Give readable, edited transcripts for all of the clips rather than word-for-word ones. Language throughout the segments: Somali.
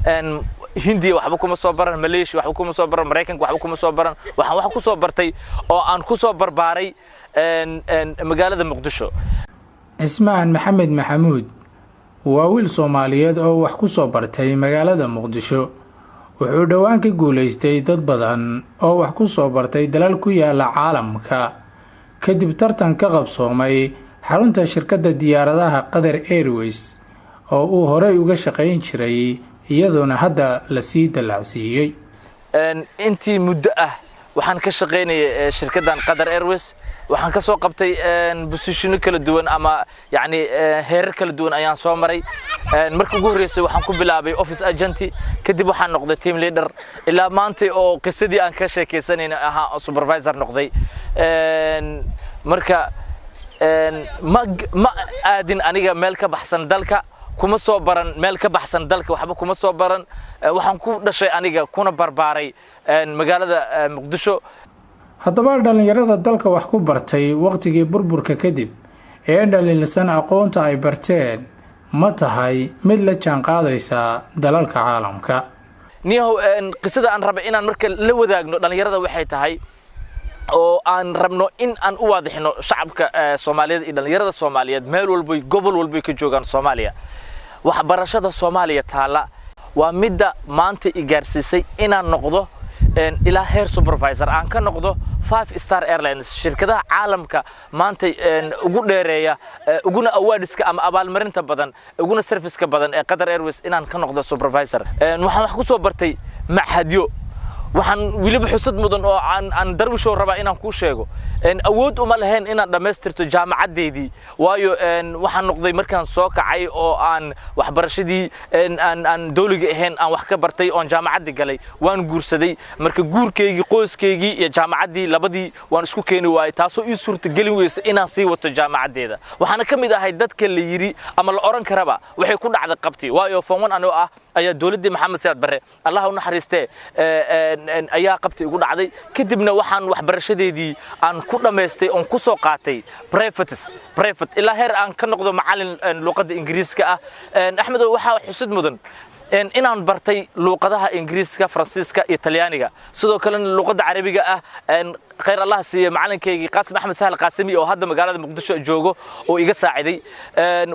Hindiya waxba kuma soo baran, Malaysia waxba kuma soo baran, Maraykanka waxba kuma soo baran. Waxaan wax ku soo bartay oo aan ku soo barbaaray magaalada Muqdisho. Cismaan Maxamed Maxamuud waa wiil Soomaaliyeed oo wax ku soo bartay magaalada Muqdisho. Wuxuu dhowaan ka guulaystay dad badan oo wax ku soo bartay dalal ku yaala caalamka, kadib tartan ka qabsoomay xarunta shirkadda diyaaradaha Qatar Airways oo uu horey uga shaqayn jiray, iyadoona hadda lasii dallacsiiyey. Intii muddo ah waxaan ka shaqaynayay shirkaddan Qatar Airways. Waxaan ka soo qabtay positiono kala duwan ama yacni heerar kala duwan ayaan soo maray. Markii ugu horreysay waxaan ku bilaabay office agent, kadib waxaan noqday team leader, ilaa maanta oo qisadii aan ka sheekaysanayna ahaa supervisor noqday. Marka ma aadin aniga meel ka baxsan dalka, kuma soo baran meel ka baxsan dalka, waxba kuma soo baran. Waxaan ku dhashay aniga kuna barbaaray magaalada Muqdisho. Haddaba, dhallinyarada dalka wax ku bartay wakhtigii burburka kadib ee dhaliilsan aqoonta ay barteen ma tahay mid la jaan qaadaysa dalalka caalamka? Niyahow, qisada aan rabay inaan marka la wadaagno dhallinyarada waxay tahay oo aan rabno in aan u waadixino shacabka Soomaaliyeed iyo dhallinyarada Soomaaliyeed meel walboy, gobol walboy ka joogaan Soomaaliya: waxbarashada Soomaaliya taalla waa midda maanta i gaarsiisay inaan noqdo ilaa heer supervisor aan ka noqdo Five Star Airlines, shirkadaha caalamka maanta ugu dheereeya, uguna awardska ama abaalmarinta badan, uguna serviceka badan ee Qatar Airways inaan ka noqdo supervisor. Waxaan wax ku soo bartay machadyo. Waxaan weliba xusad mudan oo aan Darwishow rabaa inaan kuu sheego, awood uma lahayn inaan dhammaystirto jaamacaddeydii, waayo waxaan noqday markaan soo kacay oo aan waxbarashadii aan dowliga ahayn aan wax ka bartay oon jaamacaddii galay, waan guursaday. Marka guurkaygii, qoyskaygii iyo jaamacaddii labadii waan isku keeni waayey, taasoo ii suurtagelin weysa inaan sii wato jaamacaddeeda. Waxaana ka mid ahay dadka la yidhi ama la oran karaba waxay ku dhacday qabti, waayo form one anoo ah ayaa dowladdii Maxamed Siyaad Barre, Allah u naxariistee, ayaa qabti igu dhacday. Kadibna waxaan waxbarashadeedii aan ku dhammaystay oon ku soo qaatay private, ilaa heer aan ka noqdo macallin luqadda Ingiriiska ah. Axmedow, waxaa xusid mudan inaan bartay luuqadaha Ingiriiska, Faransiiska iyo Talyaaniga, sidoo kalena luuqadda Carabiga ah. Khayr Allah siiye macalinkaygii Qaasim Axmed Sahal Qaasimi oo hadda magaalada Muqdisho joogo oo iga saaciday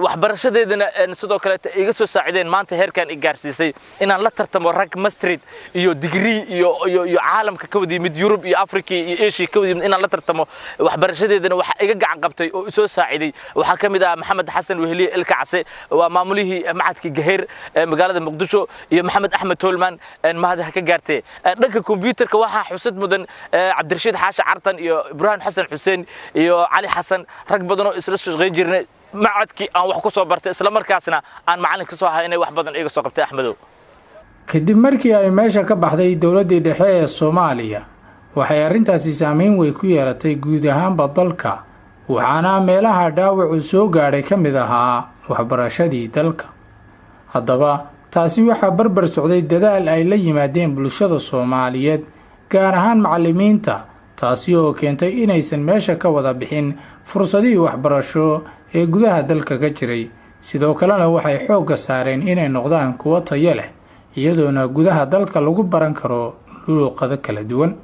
waxbarashadeedana, sidoo kaleeta iga soo saacideen maanta heerkan i gaarsiisay inaan la tartamo rag master iyo degree iyo caalamka ka wada yimid, Yurub iyo Africa iyo Asia ka wada yimid inaan la tartamo. Waxbarashadeedana waxa iga gacan qabtay oo isoo saaciday waxaa ka mid ah Maxamed Xasan Weheliye Ilka Case, waa maamulihii macadkii Gaheer ee magaalada Muqdisho, iyo Maxamed Axmed Toolman, mahad ha ka gaartee. Dhanka kombiyuutarka waxaa xusad mudan Cabdirashiid Xaashi Cartan iyo Ibraahim Xasan Xuseen iyo Cali Xasan, rag badan oo isla shaqayn jirnay macadkii aan wax ku soo bartay, isla markaasna aan macallin ka soo ahay, inay wax badan iga soo qabtay, Axmedow. Kadib markii ay meesha ka baxday dowladdii dhexe ee Soomaaliya, waxay arrintaasi saameyn weyn ku yeelatay guud ahaanba dalka, waxaana meelaha dhaawacu soo gaadhay ka mid ahaa waxbarashadii dalka. Haddaba, taasi waxaa barbar socday dadaal ay la yimaadeen bulshada Soomaaliyeed, gaar ahaan macallimiinta, taasi oo keentay inaysan meesha ka wada bixin fursadihii waxbarasho ee gudaha dalka ka jiray. Sidoo kalena waxay xoogga saareen inay noqdaan kuwo tayo leh, iyadoona gudaha dalka lagu baran karo luuqado kala duwan.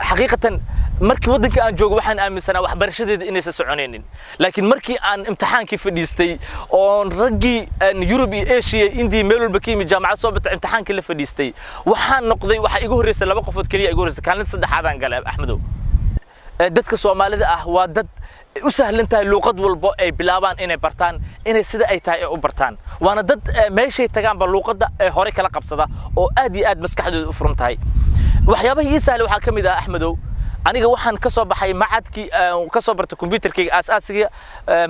Xaqiiqatan, markii waddanka aan joogo waxaan aaminsanaa waxbarashadeeda inaysan soconaynin, laakiin markii aan imtixaankii fadhiistay oon raggii Yurub iyo Asia, India, meel walba ka yimid, jaamacad soo batay, imtixaankii la fadhiistay, waxaan noqday, waxaa igu horreysay laba qofood keliya igu horreysay, kaalinta saddexaadaan galay. Axmedow, dadka Soomaalida ah waa dad u sahlan tahay luuqad walbo ay bilaabaan inay bartaan inay sida ay tahay ay u bartaan, waana dad meeshay tagaanba luuqadda ee hore kala qabsada oo aad iyo aad maskaxdooda u furan tahay. Waxyaabaha ii sahlay waxaa ka mid ah, Axmedow, aniga waxaan ka soo baxay macadkii ka soo bartay kombiyuutarkayga aasaasiga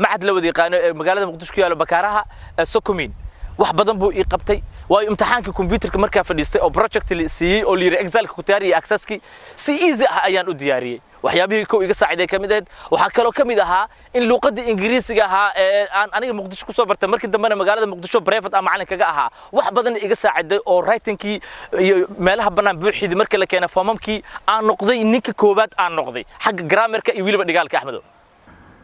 macad la wada yaqaano ee magaalada Muqdisho ku yaalo, Bakaaraha, Socomin. Wax badan buu ii qabtay, waayo imtixaankii kombiyuutarka markaa fadhiistay oo project la siiyey oo la yidhi Excelka ku diyaariyay, Accesski, si easy ah ayaan u diyaariyey. Waxyaabihii kow iga saaciday ka mid ahayd. Waxaa kaloo ka mid ahaa in luuqadda Ingiriisiga ahaa ee aan aniga Muqdisho kusoo bartay, markii dambena magaalada Muqdisho private aan macallin kaga ahaa, wax badan iga saaciday oo writingkii iyo meelaha bannaan buuxidii markii la keenay foomamkii aan noqday ninka koowaad aan noqday xagga grammarka iyo weliba dhigaalka, Axmedow.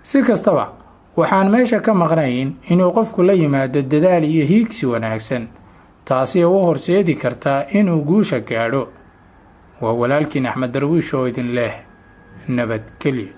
Si kastaba, waxaan meesha ka maqnayn inuu qofku la yimaado dadaal iyo hiigsi wanaagsan. Taasi oo u horseedi kartaa inuu guusha gaadho. Waa walaalkiin Axmed Darwiish oo idin leh nabadgelyo.